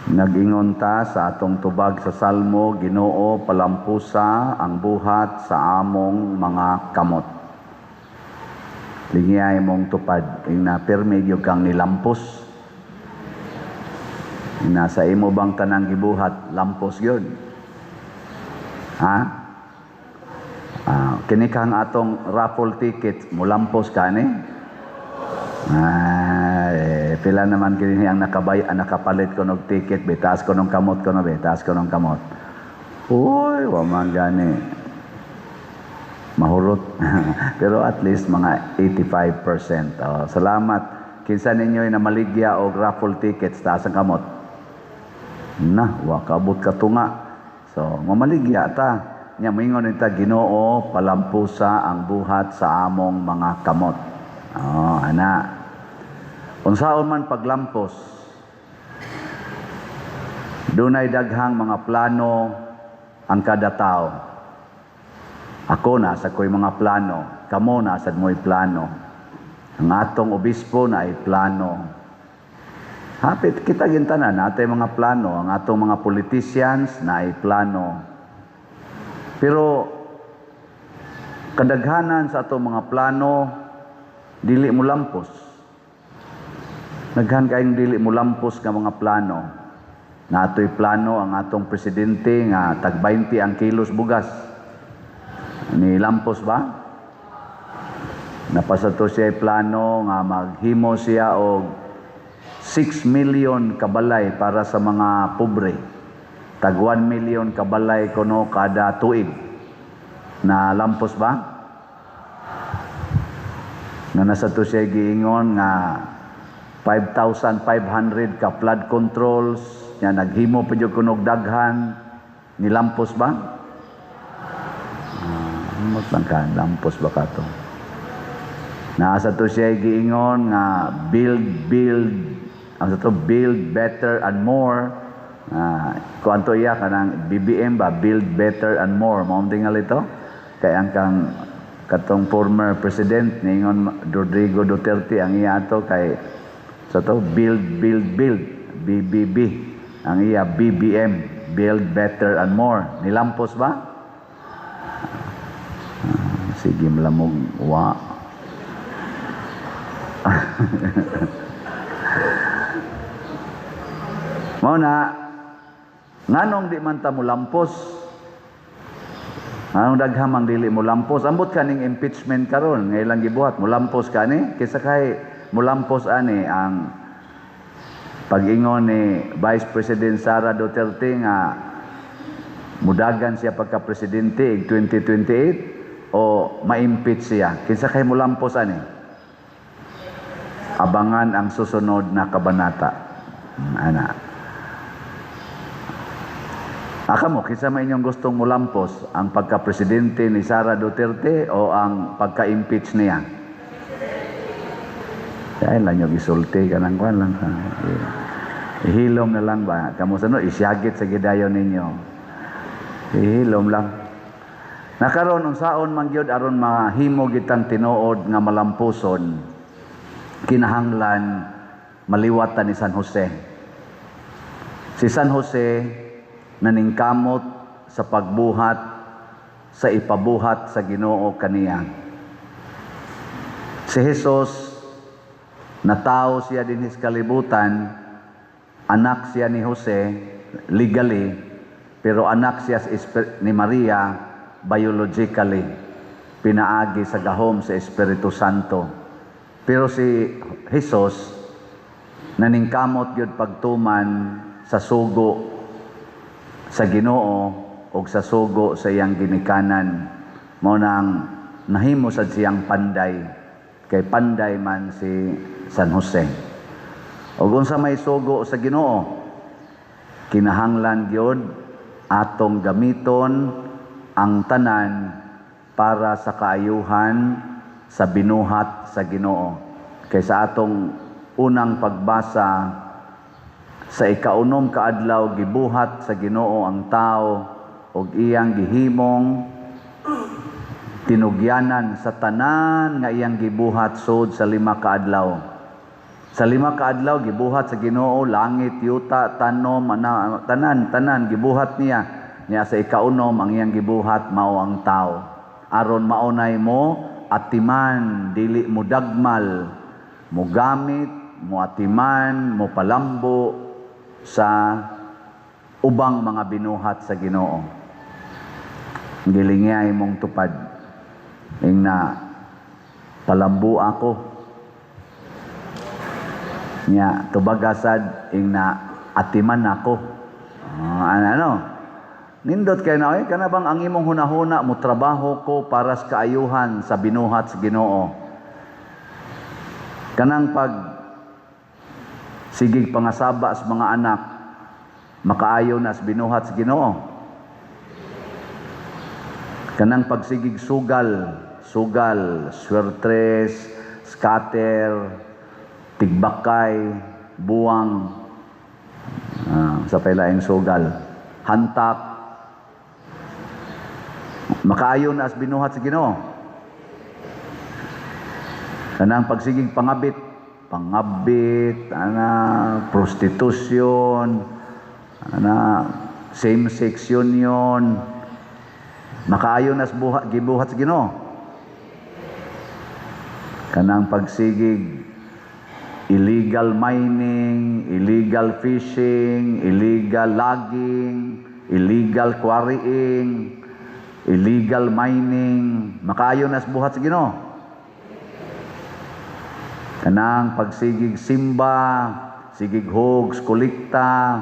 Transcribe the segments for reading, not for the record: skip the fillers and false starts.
Nag-ingon ta sa atong tubag sa Salmo, "Ginoo, palampusa ang buhat sa among mga kamot." Lingiyay mong tupad, ingna pirmi gyud kang nilampos. Ingna sa imo bang tanang gibuhat, lampos gyud? Ha? Ah, kini kang atong raffle ticket, mulampos ka ni? Ah, eh, pila naman kini ang nakabay, ang nakapalit ko og ticket, bitaas ko ng kamot ko no, bitaas ko ng kamot. Uy, wa man gani. Mahurot. Pero at least mga 85%. Oh, salamat. Kinsa ninyo na maligya og raffle tickets, taas ang kamot. Na, wa kaabot ka tunga. So, mamaligya ta. Nya moingon ta, "Ginoo, palampusa ang buhat sa among mga kamot." Oh, ana. Unsaon man paglampos, dunay daghang mga plano ang kada tao. Ako nasa ko'y mga plano, kamo nasa mo'y plano. Ang atong obispo na ay plano. Hapit kita gintanan natay mga plano, ang atong mga politicians na ay plano. Pero kadaghanan sa atong mga plano dili mo lampos. Daghan kayong dili mo lampos nga mga plano. Natoy plano ang atong presidente nga tag 20 ang kilos bugas. Ni lampos ba? Napasa to siya plano nga maghimo siya og 6 million kabalay para sa mga pobre. Tag 1 million kabalay kuno kada tuig. Na lampos ba? Nga nasa to siya giingon nga 5,500 ka flood controls nya naghimo pa jud kunog daghan, nilampos ba? Ah, lang ka, lampos ba ka to? Naa sa to siya giingon nga build build ang sa to, build better and more. Ah, kuan to iya kanang BBM ba, build better and more, mao tingal ito kay ang kang katong former president niingon Rodrigo Duterte, ang iya ato kay sa to build build build, BBB. Ang iya BBM, build better and more. Nilampos ba? Ah, sige malamog wa. Mao na nganong di man ta molampos? Anong daghang mang dili mo lampos? Ambot kaning impeachment karon nga ilang gibuhat, molampos kani? Kaysa kay molampos ani ang pag-ingon ni Vice President Sara Duterte nga mudagan siya pagka presidente ig 2028 o ma-impeach siya? Kinsa kay molampos ani? Abangan ang susunod na kabanata. Ana. Aka mo, kinsa may inyong gustong mulampos, ang pagka-presidente ni Sara Duterte o ang pagka-impeach niya? Kaya lang yung isulti ka ng kwan lang. Ihilom na lang ba? Kamu sa no, isyagit sa gidayon ninyo. Ihilom lang. Nakaron unsaon man gyud aron mahimo gitang tinuod nga malampuson, kinahanglan maliwatan ni San Jose. Si San Jose naningkamot sa pagbuhat sa ipabuhat sa Ginoo kaniya. Si Jesus, natao siya dinhi sa kalibutan, anak siya ni Jose legally, pero anak siya ni Maria biologically, pinaagi sa gahom sa Espiritu Santo. Pero si Jesus naningkamot gyud pagtuman sa sugo sa Ginoo ug sa sugo sa iyang ginikanan. Mao nang nahimo sad siyang panday kay panday man si San Jose. Ug unsa may sugo sa Ginoo? Kinahanglan gyud atong gamiton ang tanan para sa kaayuhan sa binuhat sa Ginoo. Kay sa atong unang pagbasa, sa ikaunom ka adlaw gibuhat sa Ginoo ang tao ug iyang gihimong tinugyanan sa tanan nga iyang gibuhat sud sa 5 ka adlaw. Sa 5 ka adlaw gibuhat sa Ginoo langit, yuta, tanom, ana, tanan, tanan gibuhat niya. Niya sa ikaunom ang iyang gibuhat mao ang tao. Aron maunay mo atiman, dili mo dagmal, mo gamit, mo atiman, mo palambo sa ubang mga binuhat sa Ginoo. Gilingay mong tupad. Ing na palambo ako. Nya tubagasad ing na atiman ako. Ano, ano? Nindot kay na oy, kana bang ang imong hunahuna mo trabaho ko para sa kaayuhan sa binuhat sa Ginoo. Kanang pag sigig pangasaba sa mga anak, makaayo na sa binuhat sa Ginoo. Kanang pagsigig sugal, sugal, swertres, scatter, tigbakay, buwang, sa pailaing sugal, hantak, makaayo na as binuhat sa Ginoo. Kanang pagsigig pangabit, pangabit, ana, prostitution, ana, same-sex union, makaayo na as gibuhat sa Ginoo. Kanang pagsigig illegal mining, illegal fishing, illegal logging, illegal quarrying, illegal mining, makaayo na sa buhat sa Ginoo. Kanang pagsigig simba, sigig hogs, kolekta,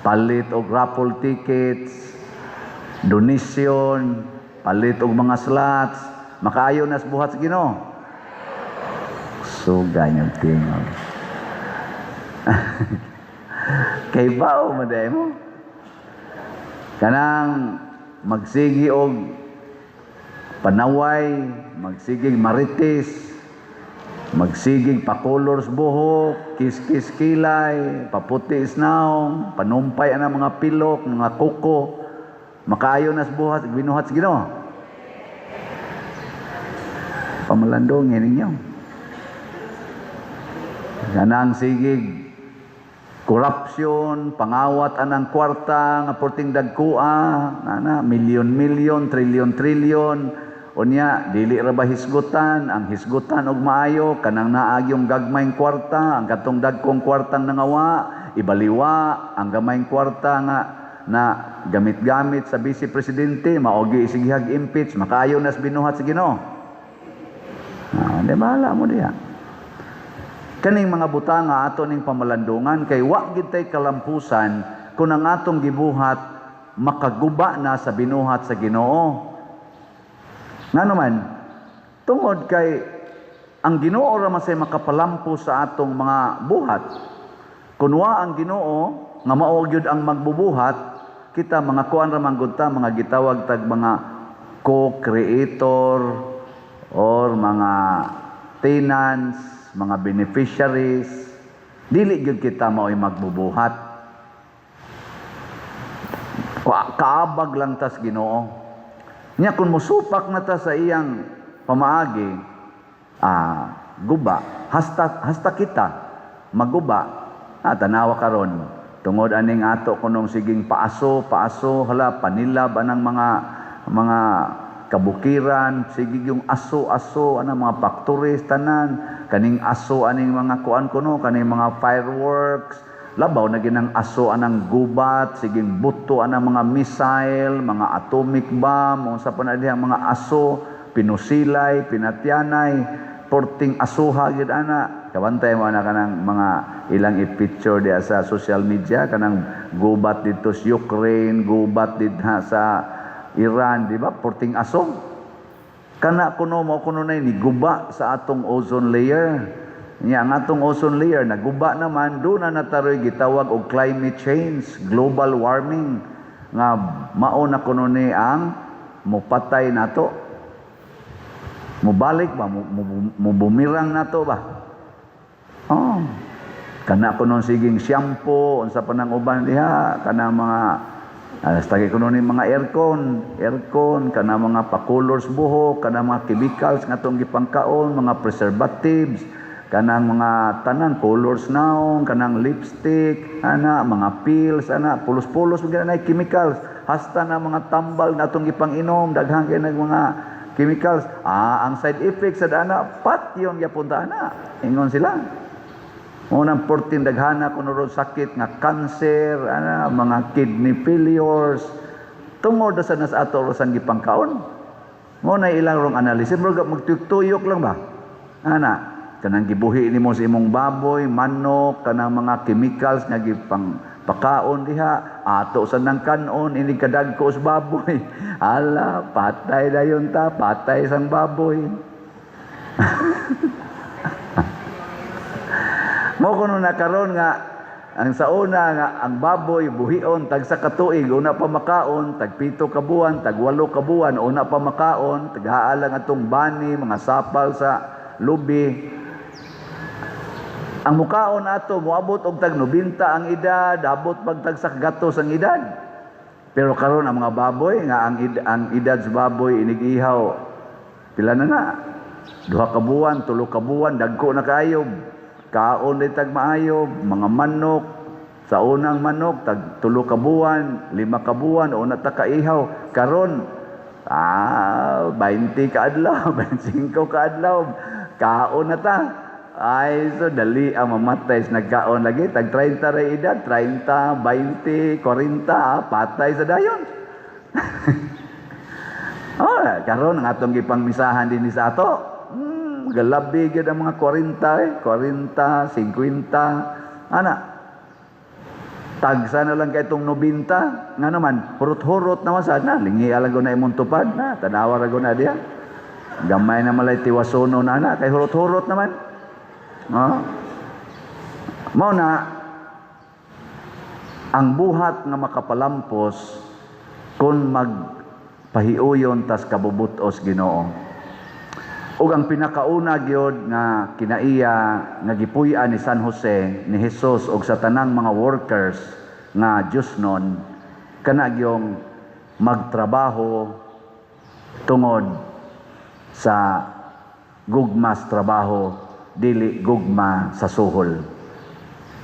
palit og raffle tickets, donation, palit og mga slots, makaayo na sa buhat sa Ginoo. Suga niyong tingog. Kay bao man mo. Kanang magsigi og panaway, magsigig marites, magsigig pakolor sa buhok, kiskis kilay, paputi sa naong, panumpay ang mga pilok, mga kuko, makaayo na sa buhat, binuhat sa Ginoo. Pamalandongin ninyo. Kanang sigig corruption, pangawat anang kwarta nga porting dagkua, ana milyon-milyon, trilyon-trilyon. Unya dili ra ba hisgutan, ang hisgutan og maayo kanang naagyong gagmayng kwarta, ang katong dagkong kwartang nangawa, ibaliwa ang gamayng kwarta nga na gamit-gamit sa vice presidente, mao gi isigihag impeach, makaayo nas binuhat sa Ginoo. Ah, di bahala mo diha. Kaning mga butanga ato ning pamalandungan kay wa gid tay kalampusan kung ang atong gibuhat makaguba na sa binuhat sa Ginoo. Ngano man, tungod kay ang Ginoo ra man say makapalampo sa atong mga buhat. Kun wa ang Ginoo nga mao gyud ang magbubuhat, kita mga kuan ra man gud ta, mga gitawag tag mga co-creator or mga tenants, mga beneficiaries, dili gyud kita mao'y magbubuhat. Kaabag lang tas Ginoo. Nya kung musupak na ta sa iyang pamaagi, guba, hasta hasta kita maguba. Tanawa karon tungod aning ato kunong siging paaso, paaso, hala panilab anang mga kabukiran, sige yung aso-aso anang mga factories tanan, kaning aso aning mga kuan kuno, kaning mga fireworks, labaw na ginang aso anang gubat, siging buto anang mga missile, mga atomic bomb, unsa pa na dihang mga aso, pinusilay, pinatyanay, porting asuha gyud ana. Kabantay mo ana kanang mga ilang i-picture diha sa social media kanang gubat dito sa Ukraine, gubat dito sa Iran, di ba? Porting aso. Kana kuno mo kuno na ni guba sa atong ozone layer. Nya ang atong ozone layer naguba naman, do na nataroy gitawag og climate change, global warming nga mao na kuno ni ang mupatay nato. Mubalik ba, mubumirang nato ba? Oh. Kana kuno siging shampoo unsa pa nang uban diha, kana mga hasta kuno ni mga aircon, aircon, kana mga pakulors buhok, kana mga chemicals nga atong gipangkaon, mga preservatives, Kanang mga tanan colors naong, kanang lipstick, ana, mga pills, ana, pulos-pulos gyud na chemicals. Hasta na mga tambal na atong gipang-inom, daghan kay nag mga chemicals. Ah, ang side effects sa ana, patyon gyapon ta ana. Ingon sila. Unang 14 daghana kuno ron sakit nga cancer, ana, mga kidney failures. Tungod sa nas ato ro gipangkaon. Mo na ilang rong analysis, murag magtuyok lang ba? Ana, kanang gibuhi nimo sa imong baboy, manok, kanang mga chemicals nga gipang pakaon diha, ato sa nang kanon, ini kadagko sa baboy. Ala, patay dayon ta, patay sang baboy. Mo kuno na karon nga ang sa una nga ang baboy buhion tag sa katuig una pa makaon, tag 7 ka buwan, tag 8 ka buwan una pa makaon, taghaalang atong bani, mga sapal sa lubi. Ang mukaon ato moabot og tag 90 ang edad, abot pag tag sa gatos ang edad. Pero karon ang mga baboy nga ang edad sa baboy inig-ihaw pila na na? 2 ka buwan, 3 ka buwan, dagko na kaayo. Kaon day tag maayo, mga manok, sa unang manok tag 3 ka buwan, 5 ka buwan una ta kaihaw. Karon 20 ka adlaw, 25 ka adlaw, kaon na ta. Ay, so dali ang mamatay sa nagkaon lagi. Tag 30 ra edad, 30, 20, 40, patay sa dayon. Oh, karon ang atong gipangmisahan dinhi sa ato. Galabi gyud ang mga 40 eh, 40, 50, ana. Tagsa na lang kay itong 90, nga naman, hurot-hurot na masad na, lingi alago na imong tupad na, tanawa ra na diya. Gamay na malay tiwasono na ana, kay hurot-hurot naman. No? Mao na ang buhat nga makapalampos kung magpahiuyon tas kabubutos Ginoo. Ug ang pinakauna gyud nga kinaiya nga gipuy-an ni San Jose, ni Jesus ug sa tanang mga workers nga Diyosnon, kana gyung magtrabaho tungod sa gugmas trabaho, dili gugma sa suhol.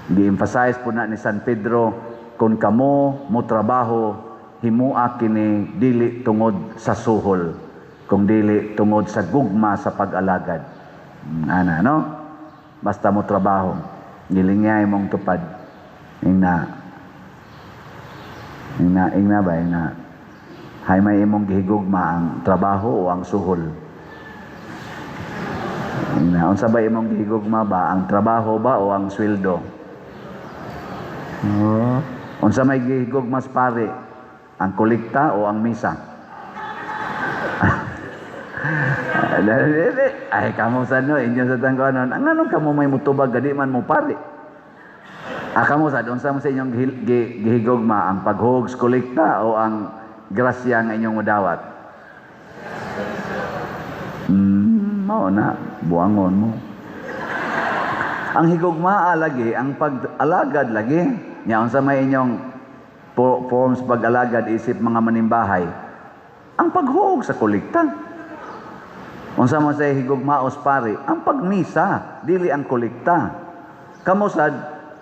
Gi-emphasize po na ni San Pedro, kung kamo mo trabaho, himua kini dili tungod sa suhol, kung dili tungod sa gugma sa pag-alagad. Ana, no? Basta mo trabaho, gilingay mong tupad. Ingna. Ingna, ingna ba, ingna. Hay may imong gihigugma ang trabaho o ang suhol? Ingna, unsa ba imong gihigugma ba, ang trabaho ba o ang sweldo? Oh. Unsa may gihigugma sa pare, ang kolekta o ang misa? Ay, kamo sa no, inyo sa tangkonon. Ang anong kamo may mutubag, gadi man mo pare. Ah, kamo sa, unsa mo sa inyong gihigugma, ang paghug sa kolekta o ang grasya nga inyong mudawat? Mao na, buangon mo. Ang higugmaa lagi, ang pag-alagad lagi. Nya unsa may inyong forms pag-alagad isip mga manimbahay? Ang paghuog sa kolekta. Unsa man sa higugmaos pare, ang pagmisa, dili ang kolekta. Kamo sad,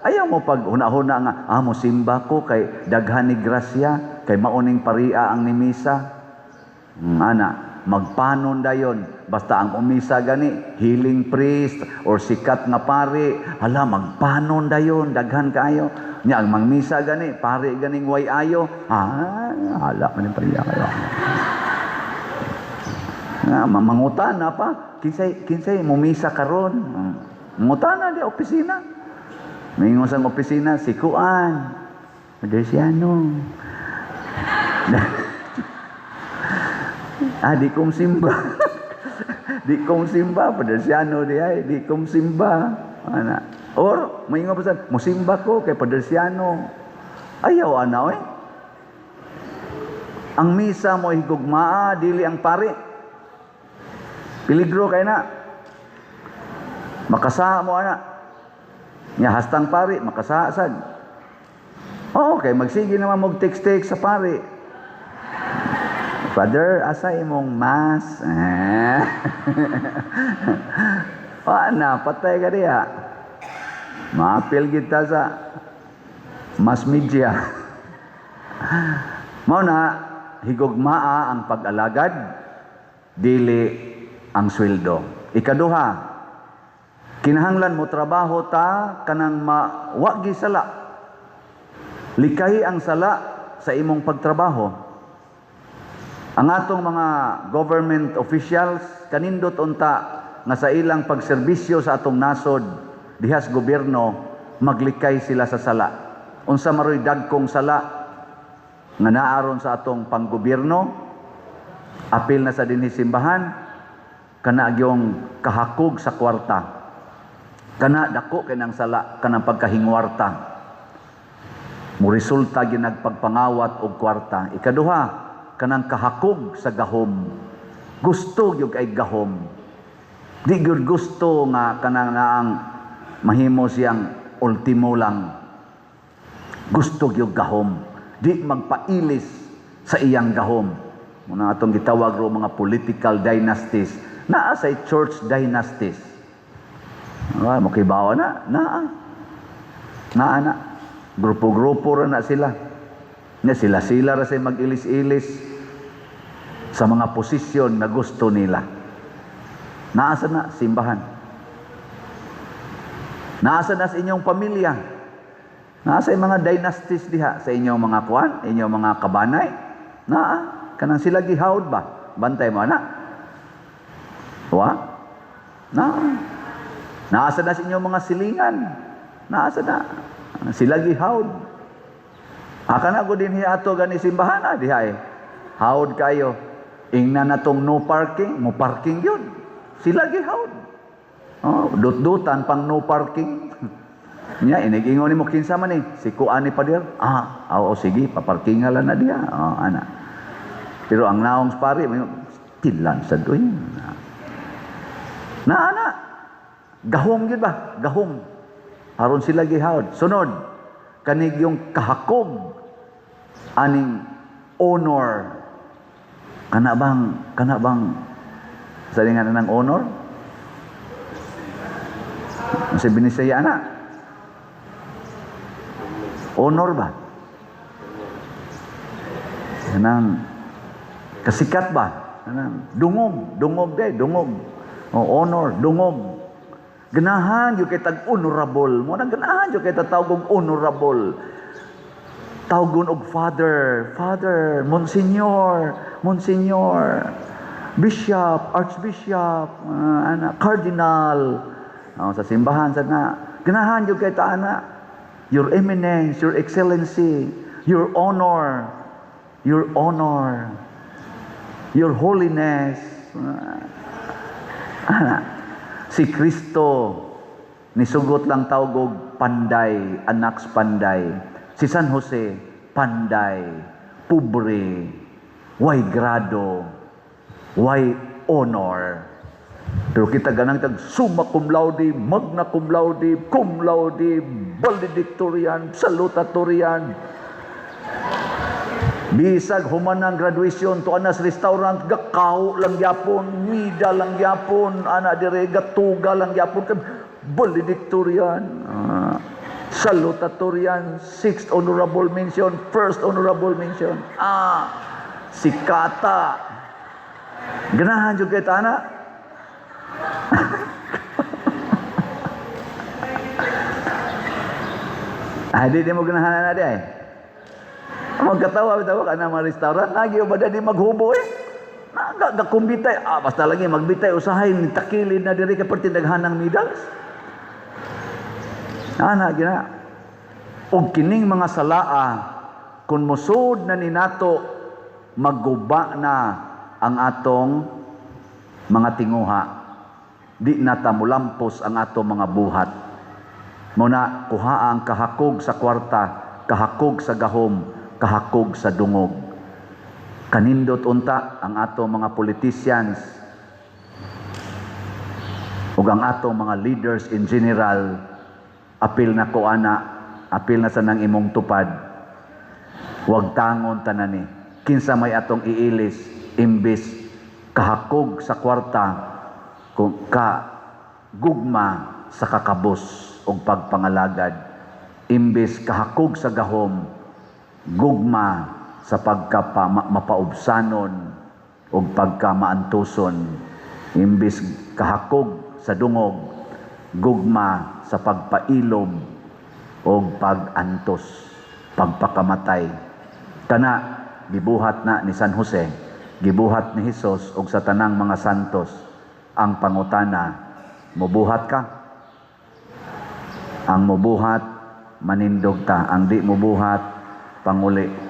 ayaw mo pag huna-huna nga, mo simba ko kay daghan ni grasya, kay mauning paria ang nimisa. Ana, magpanon dayon, basta ang umisa gani, healing priest or sikat nga pare, hala magpanon dayon, daghan kaayo. Nya ang mangmisa gani, pare ganing way ayo, hala man paria kayo. Nga mangutana pa, kinsay kinsay mumisa karon? Mangutana di opisina. Mingon sa opisina si Kuan. Madersiano. Di kong simba. Di kong simba, Padersiano di ay, di kong simba. Ana. Or maingon pa sa, musimba ko kay Padersiano. Ayaw ana oy. Ang misa mo higugmaa, dili ang pare. Peligro kay na. Makasaha mo ana. Nya hastang pare, makasaha sad. Oo, kay magsige naman og text-text sa pare. Father, asa imong mass? Wa na, patay ka diha. Maapil kita sa mass media. Mao na, higugmaa ang pag-alagad, dili ang sweldo. Ikaduha, kinahanglan mo trabaho ta kanang mawagi sala. Likay ang sala sa imong pagtrabaho. Ang atong mga government officials, kanindot unta nga sa ilang pagserbisyo sa atong nasod dihas gobyerno, maglikay sila sa sala. Unsa maroy dagkong sala nga naaron sa atong panggobyerno, apil na sa dinhi simbahan? Kana gyung kahakog sa kwarta. Kana dako kay nang sala, kanang pagkahingwarta. Mo resulta gyud nagpagpangawat og kwarta. Ikaduha, kanang kahakog sa gahom. Gusto gyud kay gahom. Di gyud gusto nga kanang naang mahimo siyang ultimo lang. Gusto gyud gahom. Di magpailis sa iyang gahom. Muna atong gitawag ro mga political dynasties. Naa sa church dynasties. Ah, mokibawa na, naa. Naa na. Grupo-grupo ra na sila. Nga sila-sila ra say mag-ilis-ilis sa mga posisyon na gusto nila. Naa sa na simbahan. Naa sa na sa inyong pamilya. Naa sa mga dynasties diha sa inyong mga kuan, inyong mga kabanay. Naa kanang sila gihawd ba? Bantay mo ana. Wa? Naa. Naa sa na sa inyong mga silingan. Naa sa na. Sila gihawd. Aka na ko din ato gani simbahan na diha eh. Hawd kayo. Ingna na tong no parking, mo parking yun. Sila gihawd. Oh, dut-dutan pang no parking. Nya inig-ingon nimo, "Kinsa man ni?" "Si kuan ni, pader." "Ah, oo, sige, paparkinga lang na diha." Oh, ana. Pero ang naong pare, tilan sa doy. Na ana. Gahom gyud ba? Gahom. Aron sila gihawd. Sunod, kanig yung kahakog aning honor. Kana bang sa nga ng honor? Sa Binisaya na. Honor ba? Kanang kasikat ba? Kanang dungog, dungog day, dungog. Oh, honor, dungog. Ganahan gyud kay tag honorable. Mo na ganahan gyud kay tawag og honorable. Tawgon og father, father, monsignor, monsignor, bishop, archbishop, ana, cardinal. Oh, sa simbahan sa na. Ganahan gyud kay ta ana. Your Eminence, Your Excellency, Your Honor, Your Honor, Your Holiness. Ana, si Kristo nisugot lang tawag og panday, anak panday. Si San Jose, panday, pobre, way grado, way honor. Pero kita ganang tag summa cum laude, magna cum laude, valedictorian, salutatorian. Bisag human ang graduation to anas restaurant, gakaw lang gyapon, mida lang gyapon, ana dire gatuga lang gyapon kay valedictorian. Salutatorian, sixth honorable mention, first honorable mention. Ah, sikata. Ganahan jud kay ana. Ah, di mo ganahan na di ay. Magkatawa bitaw ka na mga restaurant, lagi ba di maghubo eh. Naga gakumbitay, ah, basta lagi magbitay usahay ni takilid na diri kay perti daghan ng medals. Ana gina. Og kining mga salaa, kung mosud na ni nato, magguba na ang atong mga tinguha. Di na ta mulampos ang atong mga buhat. Muna kuha ang kahakog sa kwarta, kahakog sa gahom, kahakog sa dungog. Kanindot unta ang atong mga politicians ug ang atong mga leaders in general, apil na ko ana, apil na sa nang imong tupad. Wag tangon tanani. Kinsa may atong iilis imbis kahakog sa kwarta kung ka gugma sa kakabos ug pagpangalagad. Imbes kahakog sa gahom, gugma sa pagka mapaubsanon ug pagka maantuson. Imbes kahakog sa dungog, gugma sa pagpailob ug pag-antos, pagpakamatay. Kana gibuhat na ni San Jose, gibuhat ni Hesus ug sa tanang mga santos. Ang pangutana, mubuhat ka? Ang mubuhat, manindog ta. Ang di mubuhat, panguli.